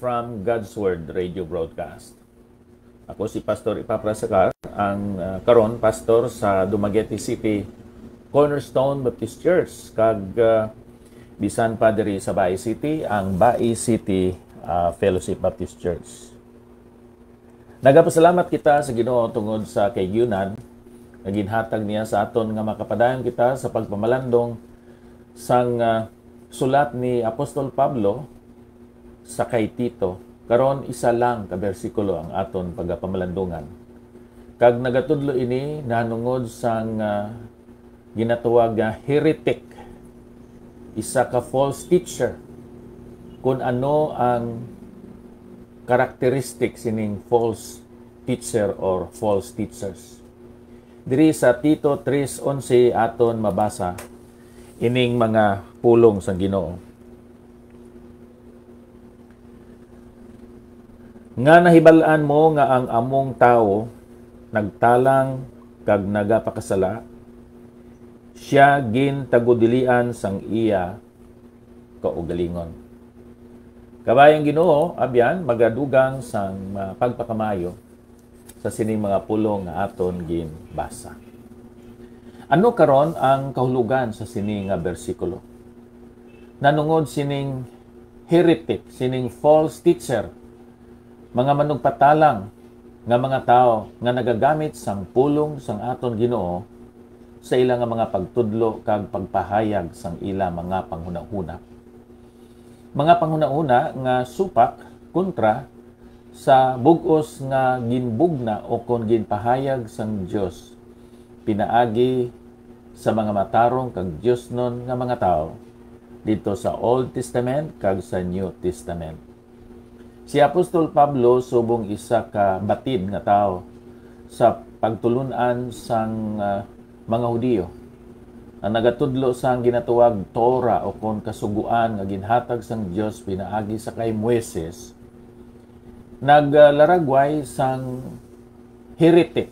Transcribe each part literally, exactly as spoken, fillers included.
from God's Word Radio Broadcast. Ako si Pastor Epafras Sacar, ang, ah, karon pastor sa Dumaguete City Cornerstone Baptist Church, kag, ah, bisan pa diri sa Bai City, ang Bai City, ah, Fellowship Baptist Church. Nagapasalamat kita sa Ginoo tungod sa kahigayonan nga ginhatag niya sa aton nga makapadayon kita sa pagpamalandong sang, ah, sulat ni Apostol Pablo sa kay Tito. Karon, isa lang ka bersikulo ang aton pagapamalandungan. Kag nagatudlo ini nahanungod sang, ah, ginatawag nga heretic, isa ka false teacher. Kun ano ang characteristic sining false teacher or false teachers. Diri sa Tito tres onse aton mabasa ining mga pulong sang Ginoo. Nga nahibal-an mo nga ang among tawo nagtalang kag nagapakasala, sia gintagudilian sang iya kaugalingon. Kabay ang Ginoo, abyan, magadugang sang, ah, pagpakamayo sa sining mga pulong nga aton ginbasa. Ano karon ang kahulogan sa sini nga bersikulo? Nanungod sining heretic, sining false teacher, mga manugpatalang nga mga tawo nga nagagamit sang pulong sang aton Ginoo sa ila nga mga pagtudlo kag pagpahayag sang ila mga panghunahuna. Mga panghunahuna nga supak kontra sa bug-os nga ginbugna o kon ginpahayag sang Dios pinaagi sa mga matarong kag diosnon nga mga tawo didto sa Old Testament kag sa New Testament. Si Apostol Pablo subong isa ka batid nga tawo sa pagtulun-an sang, ah, mga Hudiyo, ang nagatudlo sang ginatawag Torah o kon Kasugoan nga ginhatag sang Dios pinaagi sa kay Moises, naglaragway sang heretic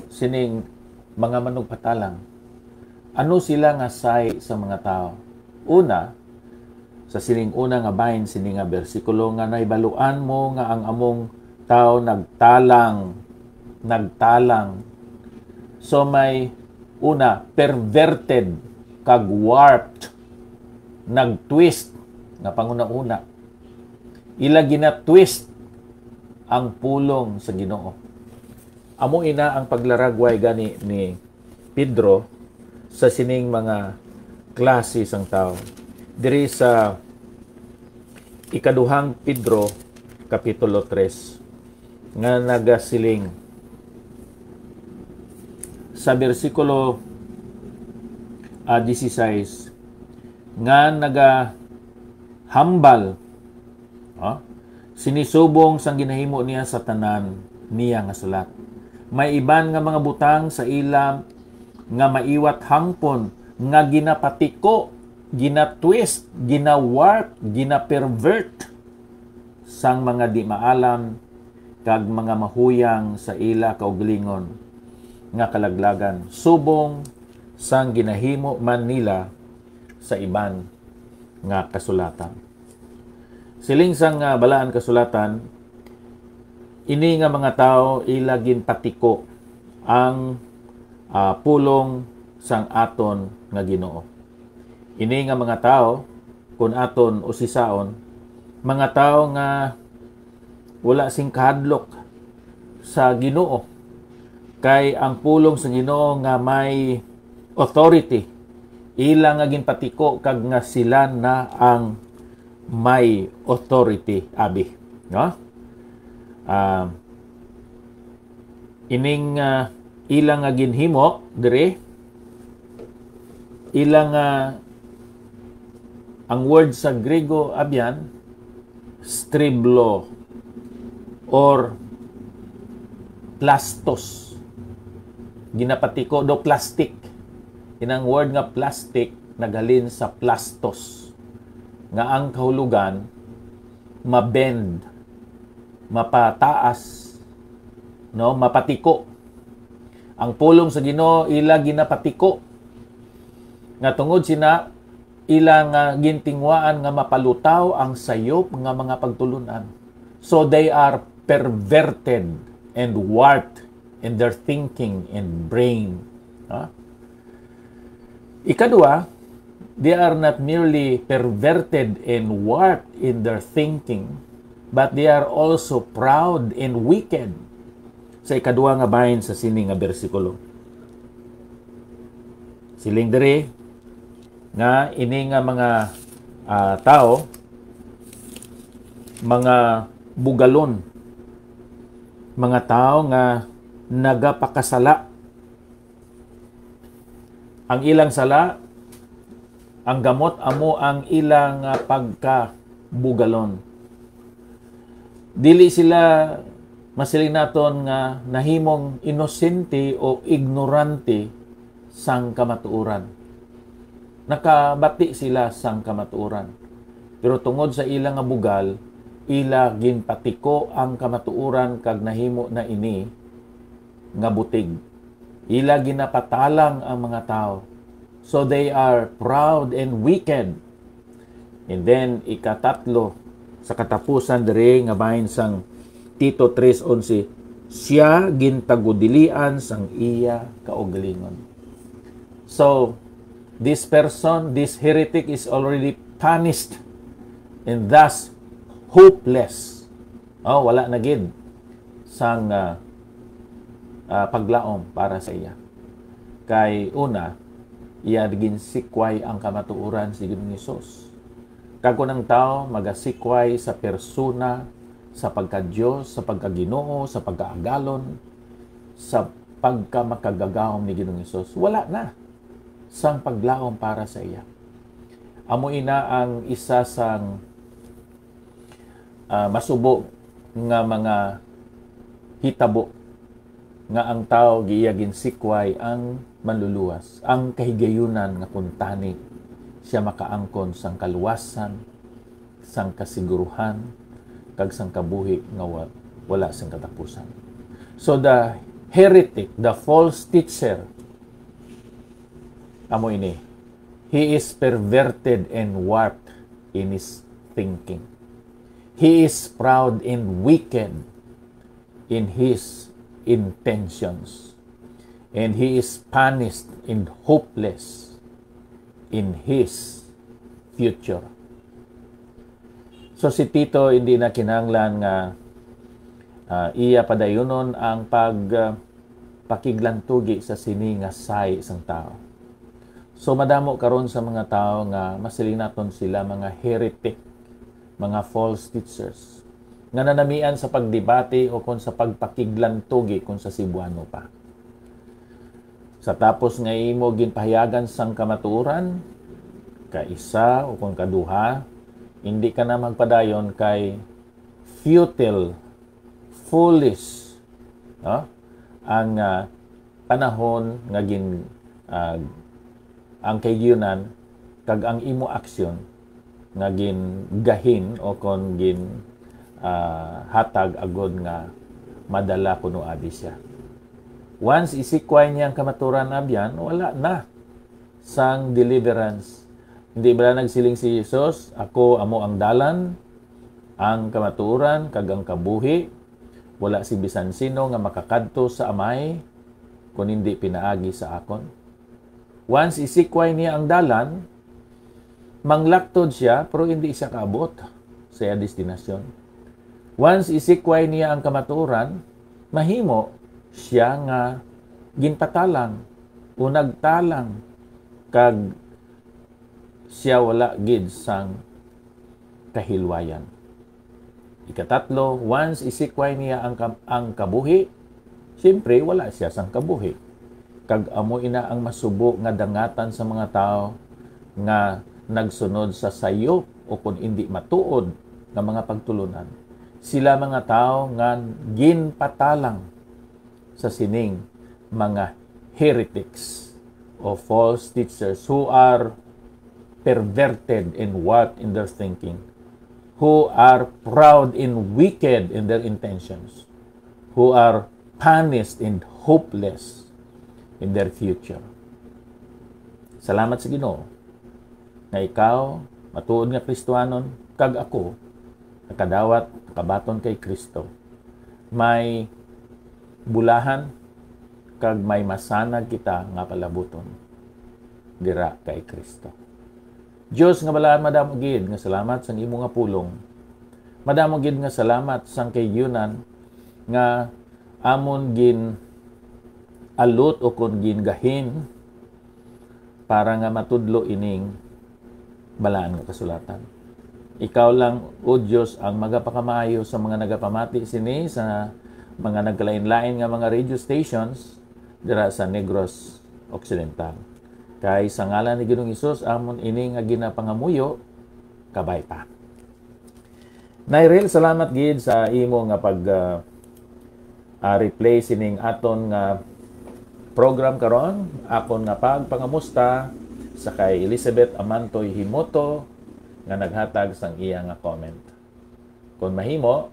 sining mga manugpatalang. Ano sila nga sahi sa mga tawo? Una, sa sining una nga bahin sini nga bersikulo, nga nahibaluan mo nga ang among tawo nagtalang, nagtalang. So may una, perverted kag warped, nag-twist nga panghunahuna. Ila gina-twist ang pulong sa Ginoo. Amo ina ang paglaragway gani ni Pedro sa sining mga klase sang tawo. Diri sa ikaduhang Pedro, Kapitulo tres, nga nagasiling sa bersikulo, ah, dieciséis, nga nagahambal, ah, sini subong sang ginahimo niya sa tanan niya nga sulat. May iban nga mga butang sa ila nga maiwat hangpon nga ginapatiko, ginatwist, ginawarp, ginapervert sang mga di maalam kag mga mahuyang sa ila kaugalingon nga kalaglagan, subong sang ginahimo man nila sa iban nga kasulatan. Siling sang, ah, Balaan Kasulatan, ini nga mga tawo ila ginpatiko ang, ah, pulong sang aton nga Ginoo. Ini nga mga tawo, kun aton usisaon, mga tawo nga wala sing kahadlok sa Ginoo, kay ang pulong sa Ginoo nga may authority, ila nga ginpatiko kag nga sila na ang may authority, abi, no? Ah, ining, ah, ila nga ginhimo diri, ila nga, ang word sa Griego, abyan, striblo or plastos. Ginapatiko do plastic. Inang word nga plastic naghalin sa plastos, nga ang kahulugan mabend, mapataas, no, mapatiko. Ang pulong sa Ginoo ila ginapatiko, nga tungod sina ila nga gintinguhaan nga mapalutaw ang sayop nga mga pagtulon-an. So they are perverted and warped in their thinking and brain. Ha? Ikadua, they are not merely perverted and warped in their thinking, but they are also proud and wicked. Sa ikadua nga bahin sa sini nga bersikulo, siling diri nga ini nga mga, ah, tawo, mga bugalon, mga tawo nga nagapakasala. Ang ilang sala, ang gamot amo ang ilang, ah, pagkabugalon. Dili sila, masiling naton, nga nahimong inosente o ignorante sang kamatuoran. Nakabati sila sang kamatuoran. Pero tungod sa ila nga bugal, ila ginpatiko ang kamatuoran kag nahimo na ini nga butig. Ila ginapatalang ang mga tawo. So they are proud and wicked. And then, ikatatlo, sa katapusan diri nga bahin sang Tito tres onse, siya gintagudilian sang iya kaugalingon. So, this person, this heretic is already punished and thus hopeless. Oh, wala na gid sang, ah, ah, paglaom para sa iya. Kay una, iya ginsikway ang kamatuoran si Ginoong Hesus. Kag kon ang tawo magasikway sa persona, sa pagka-Dios, sa pagka-Ginoo, sa pagkaagalon, sa pagkamakagagahom ni Ginoong Hesus, wala na sang paglaom para sa iya. Amo ina ang isa sang, ah, masubo nga mga hitabo nga ang tawo giya ginsikway ang Manluluwas, ang kahigayunan nga kuntani siya makaangkon sang kaluwasan, sang kasiguruhan, kag sang kabuhi nga wa-, wala sing katapusan. So the heretic, the false teacher, amo ini, he is perverted and warped in his thinking. He is proud and wicked in his intentions, and he is punished and hopeless in his future. So si Tito hindi na kinahanglan nga, ah, iya padayunon ang pag, ah, pakiglantugi sa sini nga sahi sang tawo. So madamo karon sa mga tawo nga masiling naton sila mga heretic, mga false teachers, nga nanamian sa pagdebate o kon sa pagpakiglantugi kon sa Cebuano pa. Sa tapos nga imo ginpahayagan sang kamatuoran, kaisa o kon kaduha, hindi ka na magpadayon kay futile, foolish, no? Ang, ah, panahon nga gin-, ah, ang kahigayunan kag ang imo aksyon nga gingahin o kon gin, ah, hatag agod nga madala kuno abi siya. Once isikway niya ang kamatuoran, abyan, wala na sang deliverance. Hindi bala nagsiling si Jesus, "Ako amo ang dalan, ang kamatuoran, kag ang kabuhi. Wala si bisan sino nga makakadto sa Amay kon hindi pinaagi sa akon." Once isikway niya ang dalan, manglaktod siya, pero hindi siya kaabot sa iya destinasyon. Once isikway niya ang kamatuoran, mahimo siya nga ginpatalang o nagtalang, kag siya wala gid sang kahilwayan. Ikatatlo, once isikway niya ang kam-, ang kabuhi, siyempre, wala siya sang kabuhi. Kag amo ina ang masubo nga dangatan sa mga tawo nga nagsunod sa sayop o kon indi matuod nga mga pagtulunan. Sila mga tawo nga ginpatalang sa sining mga heretics o false teachers who are perverted and warped in their thinking, who are proud and wicked in their intentions, who are punished and hopeless in their future. Salamat sa Ginoo. nga ikaw matuod nga Kristiyanon, kag ako nakadawat, nakabaton kay Kristo, may bulahan kag may masanag kita nga palabuton dira kay Kristo. Dios nga balaan, madamo gid nga salamat sang imo nga pulong. Madamo gid nga salamat sang kahigayunan nga amon gin-alot o kon gingahin para nga matudlo ining balaan nga kasulatan. Ikaw lang, O Dios, ang magapakamaayo sa mga nagapamati sini sa mga nagkalain-lain nga mga radio stations dira sa Negros Occidental. Kay sa ngalan ni Ginoong Hesus, amon ini nga ginapangamuyo, kabay pa. Nairil, salamat gid sa imo nga pag, ah, ah, replay sining aton nga program karon. Akon nga pagpangamusta sa kay Elizabeth Amantoy Himoto nga naghatag sang iya nga comment. Kung mahimo,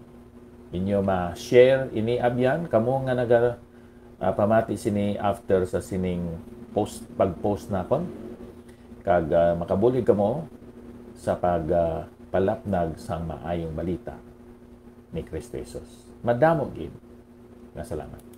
inyo ma-share ini abyan kamo nga naga, ah, pamati sini after sa sining post, pag-post nakon, kag, ah, makabulig kamo sa pag, ah, palapnag sang maayong balita ni Kristo Jesus. Madamo gid nga salamat.